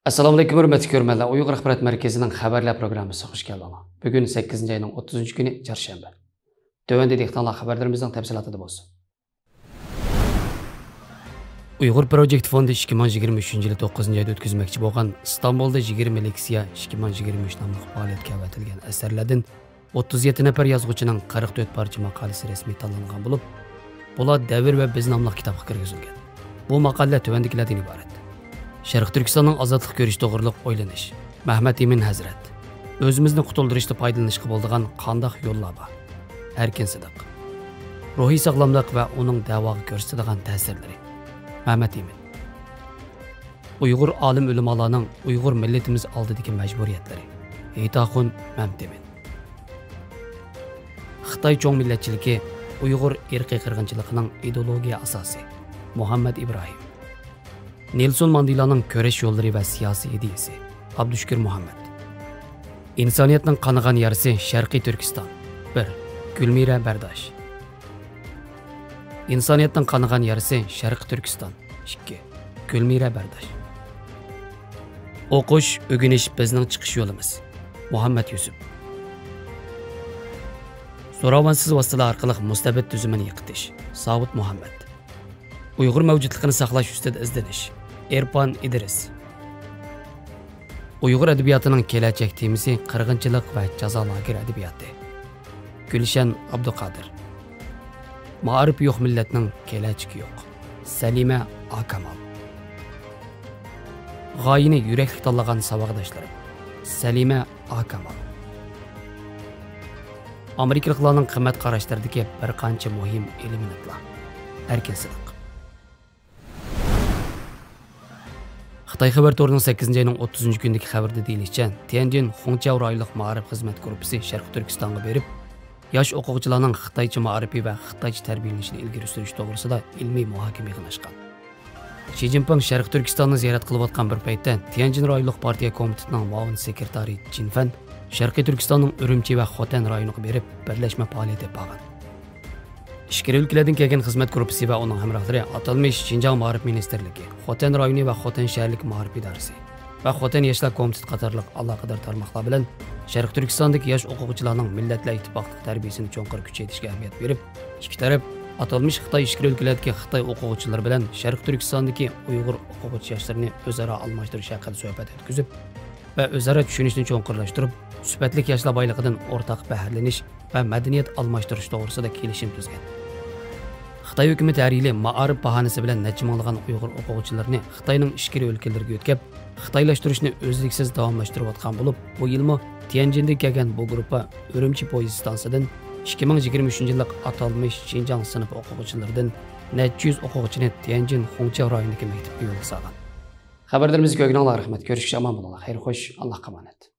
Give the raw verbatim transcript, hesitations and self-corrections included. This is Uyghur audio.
ئەسسالامۇئەلەيكۇم، ھۆرمەتلىك كۆرۈرمەنلەر. ئۇيغۇر ئاخبارات مەركىزىنىڭ خەۋەرلەر پروگراممىسىغا خۇش كەلدىڭلار. بۈگۈن سەككىزىنچى ئاينىڭ ئوتتۇزىنچى كۈنى، چارشەنبە. تۆۋەندە دىققىتىڭلار خەۋەرلىرىمىزنىڭ تەپسىلاتىدا بولسۇن. ئۇيغۇر پروجېكت فوندى ئىككى مىڭ يىگىرمە ئۈچىنچى يىلى توققۇزىنچى ئايدا ئۆتكۈزمەكچى بولغان ئىستانبۇلدا يىگىرمە لېكسىيە ئىككى مىڭ يىگىرمە ئۈچ ناملىق پائالىيەتكە ئەۋەتىلگەن ئەسەرلەردىن ئوتتۇز يەتتە نەپەر يازغۇچىنىڭ قىرىق تۆت پارچە ماقالىسى رەسمىي تاللانغان بولۇپ، بۇلار دەۋر ۋە بىز ناملىق كىتابقا كىرگۈزۈلگەن. بۇ ماقالىلەر تۆۋەندىكىلەردىن ئىبارەت. شەرقىي تۈركىستاننىڭ ئازادلىق كۈرىشى توغرۇلۇق ئويلىنىش. مەھمەت ئىمىن ھەزرەت. ئۆزىمىزنى قۇتۇلدۇرۇشتا پايدىلىنىشقا بولىدىغان قانداق يوللار بار؟ ئەركىن سىدىق. روھىي ساغلاملىق ۋە ئۇنىڭ دەۋاغا كۆرسىتىدىغان تەسىرلىرى. مەمەت ئىمىن. ئۇيغۇر ئالىم ئۆلىمالارنىڭ ئۇيغۇر مىللىتىمىز ئالدىدىكى مەجبۇرىيەتلىرى. ھېيتاخۇن مەمتىمىن. خىتاي چوڭ مىللەتچىلىكى ئۇيغۇر ئىرقىي قىرغىنچىلىقىنىڭ ئىدېئولوگىيە ئاساسى. مۇھەممەد ئىبراھىم. نېلسون ماندېلانىڭ كۈرەش يوللىرى ۋە سىياسىي ئىدىيىسى. ئابدۇشۈكۈر مۇھەممەد. ئىنسانىيەتنىڭ قانىغان يارىسى شەرقىي تۈركىستان. بىر. گۈلمىرە بەرداش. ئىنسانىيەتنىڭ قانىغان يارىسى شەرقىي تۈركىستان. ئىككى. گۈلمىرە بەرداش. ئوقۇش، ئۆگىنىش بىزنىڭ چىقىش يولىمىز. مۇھەممەد يۈسۈپ. زوراۋانسىز ۋاسىتىلەر ئارقىلىق مۇستەبىت تۈزۈمىنى يىقىتىش. ساۋۇت مۇھەممەد. ئۇيغۇر مەۋجۇتلۇقىنى ساقلاش ئۈستىدە ئىزدىنىش. ئېرپان ئىدرىس. ئۇيغۇر ئەدەبىياتىنىڭ كېلەچەك تېمىسى قىرغىنچىلىق ۋە جازا لاگېر ئەدەبىياتى. گۈلشەن ئابدۇقادىر. مائارىپى يوق مىللەتنىڭ كېلەچىكى يوق. سەلىمە ئاكامال. غايىنى يۈرەكلىك تاللىغان ساۋاقداشلىرىم. سەلىمە ئاكامال. ئامېرىكىلىقلارنىڭ قىممەت قاراشلىرىدىكى بىر قانچە مۇھىم ئېلېمېنتلار. ئەركىن سىدىق. خىتاي خەۋەر تورىنىڭ سەككىزىنچى ئاينىڭ ئوتتۇزىنچى كۈنىدىكى خەۋىرىدە دېيىلىشىچە، تيەنجىن خۇڭچياۋ رايونلۇق مائارىپ خىزمەت گۇرۇپپىسى شەرقىي تۈركىستانغا بېرىپ، ياش ئوقۇغۇچىلارنىڭ خىتايچە مائارىپى ۋە خىتايچە تەربىيەلىنىشىنى ئىلگىرى سۈرۈش توغرىسىدا ئىلمىي مۇھاكىمە يىغىنى ئاچقان. شى جىنپىڭ شەرقىي تۈركىستاننى زىيارەت قىلىۋاتقان بىر پەيتتە، تيەنجىن رايونلۇق پارتىيە كومىتېتىنىڭ مۇئاۋىن سېكرېتارى جىن فەن شەرقىي تۈركىستاننىڭ ئۈرۈمچى ۋە خوتەن رايونىغا بېرىپ، بىرلەشمە پائالىيەت ئېلىپ بارغان. ئىچكىرى ئۆلكىلەردىن كەلگەن خىزمەت گۇرۇپپىسى ۋە ئۇنىڭ ھەمراھلىرى ئاتالمىش شىنجاڭ مائارىپ مىنىستىرلىكى، خوتەن رايونى ۋە خوتەن شەھەرلىك مائارىپ ئىدارىسى ۋە خوتەن ياشلار كومىتېتى قاتارلىق ئالاقىدار تارماقلار بىلەن شەرقىي تۈركىستاندىكى ياش ئوقۇغۇچىلارنىڭ مىللەتلەر ئىتتىپاقلىقى تەربىيەسىنى چوڭقۇر كۈچەيتىشكە ئەھمىيەت بېرىپ، ئىككى تەرەپ ئاتالمىش خىتاي ئىچكىرى ئۆلكىلەردىكى خىتاي ئوقۇغۇچىلىرى بىلەن شەرقىي تۈركىستاندىكى ئۇيغۇر ئوقۇغۇچى ياشلىرىنى ئۆزئارا ئالماشتۇرۇش ھەققىدە سۆھبەت ئۆتكۈزۈپ، ۋە ئۆزئارا چۈشىنىشنى چوڭقۇرلاشتۇرۇپ، سۈپەتلىك ياشلار بايلىقىدىن ئورتاق بەھرىلىنىش ۋە مەدەنىيەت ئالماشتۇرۇش توغرىسىدا كېلىشىم تۈزگەن. خىتاي ھۆكۈمىتى ھەر يىلى مائارىپ باھانىسى بىلەن نەچچە مىڭلىغان ئۇيغۇر ئوقۇغۇچىلىرىنى خىتاينىڭ ئىچكىرى ئۆلكىلىرىگە يۆتكەپ، خىتايلاشتۇرۇشنى ئۈزلۈكسىز داۋاملاشتۇرۇۋاتقان بولۇپ، بۇ يىلمۇ تيەنجىندىن كەلگەن بۇ گۇرۇپپا ئۈرۈمچى پويىز ئىستانسىسىدىن ئىككى مىڭ يىگىرمە ئۈچىنچى يىللىق ئاتالمىش شىنجاڭ سىنىپ ئوقۇغۇچىلىرىدىن نەچچە يۈز ئوقۇغۇچىنى تيەنجىن خۇڭچياۋ رايونىدىكى مەكتەپكە يولغا سالغان. خەۋەرلىرىمىزنى كۆرگىنىڭلارغا رەھمەت. كۆرۈشكىچە ئامان بولۇڭلار. خەير خوش، ئاللاھقا ئامانەت.